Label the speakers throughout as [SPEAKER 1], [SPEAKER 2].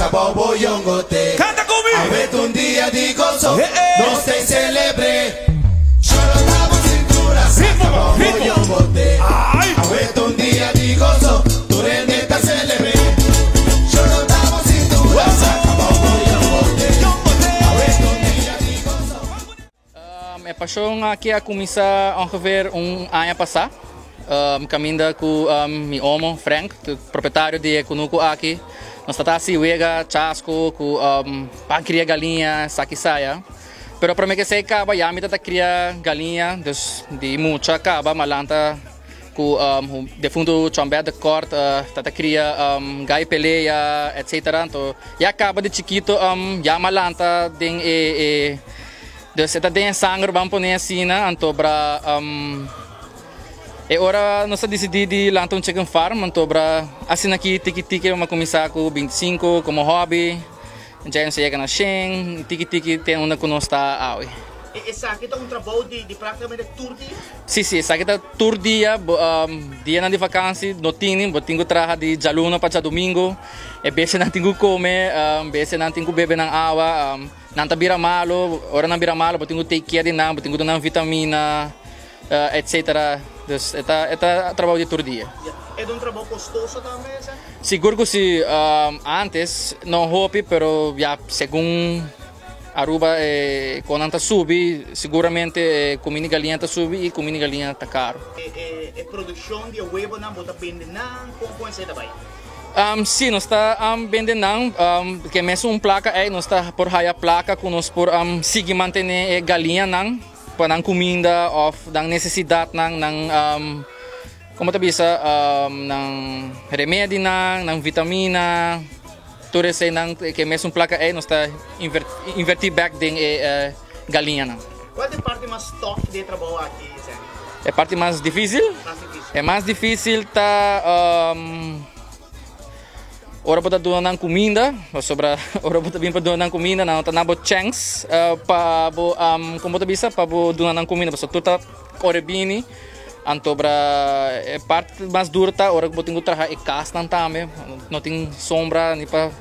[SPEAKER 1] saca bobo yongote.
[SPEAKER 2] Canta cu mi!
[SPEAKER 1] Awe ta un dia di gozo,
[SPEAKER 2] Eh, eh.
[SPEAKER 1] nos ta celebre. Choro bo cintura, saca
[SPEAKER 2] Ritmo,
[SPEAKER 1] bobo
[SPEAKER 2] ritmo.
[SPEAKER 1] yongote.
[SPEAKER 2] Ai!
[SPEAKER 1] Awe ta un dia di gozo, tur hende ta celebre. Choro bo cintura, saca bobo yongote. Awe ta un dia di gozo.
[SPEAKER 3] E pasion aki a cuminsa ongeveer un aña pasa. Caminda cu mi omo, Frank, propietario di cunucu aki. Nos ta haci wega, chasco, cu pa cria galiña, saki saya. Pero pa mi cu esey caba, ya mi ta cria galiña, dus di mucha caba, m'a lanta cu defunto Chombet de Kort, ta cria gai pelea, etc. Anto, ya caba di chikito, ya m'a lanta den e dus e ta den sanger, ban pone asina, anto bra e ora nos a dicidi di lanta un chicken farm, anto bra asina aki tiki tiki m'a cuminsa cu 25 como hobby. Ya nos a yega na 100, tiki tiki te unda cu nos ta awe.
[SPEAKER 4] E esaki ta un trabou di practicamente tur dia?
[SPEAKER 3] Si, esaki ta tur dia, dia nan di vakantie, no tin, bo tin cu traha di dialuna pa diadomingo, e bestia nan tin cu come, bestia nan tin cu bebe nan awa, nan ta bira malo, ora nan bira malo, bo tin cu take care di nan, bo tin cu duna nan vitamina, etc. Dus e ta trabou di tur dia.
[SPEAKER 4] E ta un trabou costoso tambe, sa?
[SPEAKER 3] Sigur cu si, antes no hopi, pero ya segun Aruba cu nan ta subi, seguramente cuminda galiña ta subi y cuminda galiña ta caro.
[SPEAKER 4] E produccion di webo nan bo ta bende nan, con esey ta bay?
[SPEAKER 3] Si, nos ta bende nan, cu mesun placa ey, nos ta por haya placa cu nos por sigui mantene galiña nan, pa nan cuminda of nan necesidad nan, nan con ta bisa, nan remedi nan, nan vitamina, tur esey nan, cu mesun placa ey nos ta inverti back den galiña nan.
[SPEAKER 4] Cua ta e parti mas tough di trabou aki, Zé?
[SPEAKER 3] E parti mas dificil?
[SPEAKER 4] Mas dificil.
[SPEAKER 3] E mas dificil ta ora bo ta duna nan cuminda, sobra ora bo ta bin pa duna nan cuminda, nan no ta duna bo chance pa bo con bo ta bisa, pa bo duna nan cuminda, pasobra tur ta core bini. Anto bra e parti mas duro ta ora cu bo tin cu traha e cas nan tambe, no tin sombra ni pa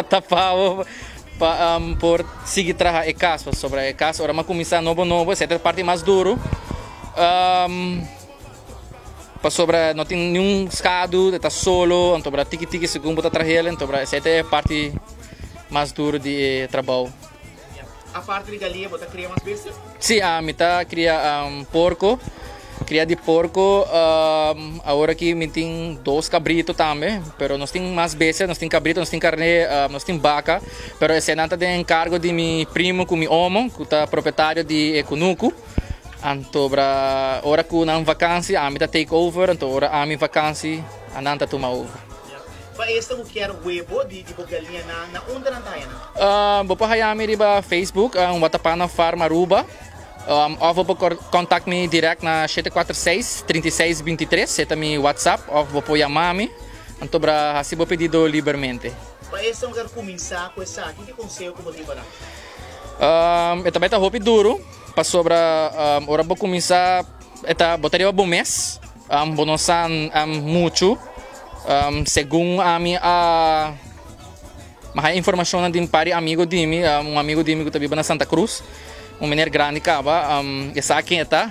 [SPEAKER 3] tapa bo pa por sigui traha e cas, pasobra e cas ora m'a cuminsa nobo nobo, esey ta e parti mas duro. Pasobra no tin ningun schadu, ta solo, anto bra tiki tiki segun bo ta trahel, anto bra esey ta e parti mas duro di e trabou.
[SPEAKER 4] Aparte di galiña, bo ta cria mas bestia?
[SPEAKER 3] Si, mi ta cria porco, cria di porco, awor aki mi tin dos cabrito tambe, pero nos tin mas bestia, nos tin cabrito, nos tin carne, nos tin baca, pero esey nan ta den encargo di mi primo cu mi omo, cu ta propietario di e cunucu. Anto bra ora cu nan vakantie, ami ta take over, anto ora ami vakantie, nan ta tuma over.
[SPEAKER 4] Pa esnan cu kier webo di bo galiña nan, na unda nan ta haya nan?
[SPEAKER 3] Bo por haya mi riba Facebook, Watapana Farm Aruba, of bo por contact mi direct na 746 3623, esey ta mi WhatsApp, of bo por yama mi, anto bra haci bo pedido libermente.
[SPEAKER 4] Pa esnan cu kier cuminsa cu esaki, ki conseho cu bo tin pa nan?
[SPEAKER 3] E ta bay ta hopi duro, pasobra ora bo cuminsa, e ta bo ta riba bo mes, bo no sa mucho, segun ami a haya informacionnan di un par di amigo di mi, un amigo di mi cu ta biba na Santa Cruz, un meneer grandi caba, e sa ken e ta.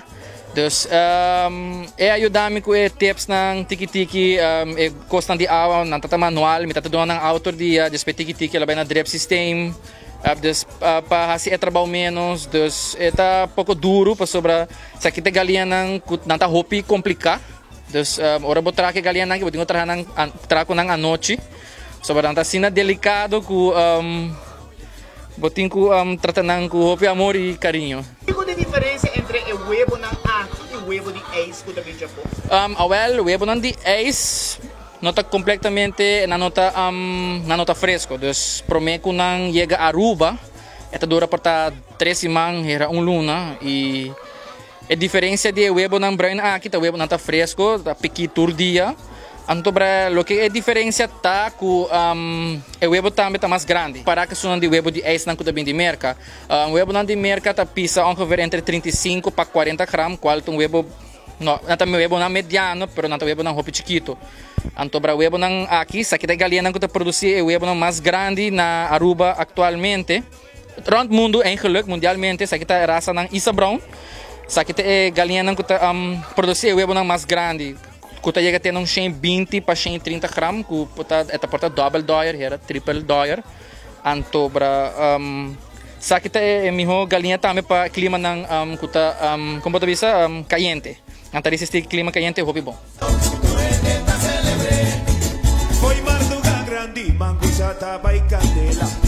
[SPEAKER 3] Dus e a yuda mi cu e tipsnan tiki tiki, e cosnan di awa, nan ta ta manual, mi ta ta duna nan awa tur dia, despues tiki tiki el a bay na drip system, dus pa haci e trabou menos, dus e ta poco duro pasobra esaki ta e galiñanan cu nan ta hopi complica, dus ora bo traha cu e galiñanan bo tin cu traha nan traha cu nan anochi, pasobra nan ta asina delicado cu bo tin cu trata nan cu hopi amor y cariño.
[SPEAKER 4] Kico ta e diferencia entre e webonan aki y webo di ijs cu ta bin djapo?
[SPEAKER 3] Awel, webonan di ijs no ta completamente, nan no ta fresco. Dus prome cu nan yega Aruba, e ta dura por ta 3 siman, hera un luna. Y e diferencia di e webonan bruin aki, ta webonan ta fresco, ta piki tur dia. Anto bra, loke e diferencia ta cu e webo tambe ta mas grandi. Para cu esunnan di webo di ijs nan cu ta bin di Merca. Webonan di Merca ta pisa ongeveer entre 35 pa 40 gram, cual ta un webo No, nan ta webonan mediano, pero nan ta webonan hopi chikito. Anto bra webonan aki, esaki ta e galiñanan cu ta produci e webonan mas grandi na Aruba actualmente. Rond mundo eigenlijk, mundialmente, esaki ta e rasanan Isa Brown. Esaki ta e galiñanan cu ta produci e webonan mas grandi, cu ta yega te na un 120 pa 130 gram, cu por ta, e ta por ta double dooier, hera triple dooier. Anto bra esaki ta e miho galiña tambe pa climanan cu ta, como bo ta bisa, cayente. Nan ta resisti clima cayente hopi bon.
[SPEAKER 1] Foi marduga grandi, mangusa ta bai candela.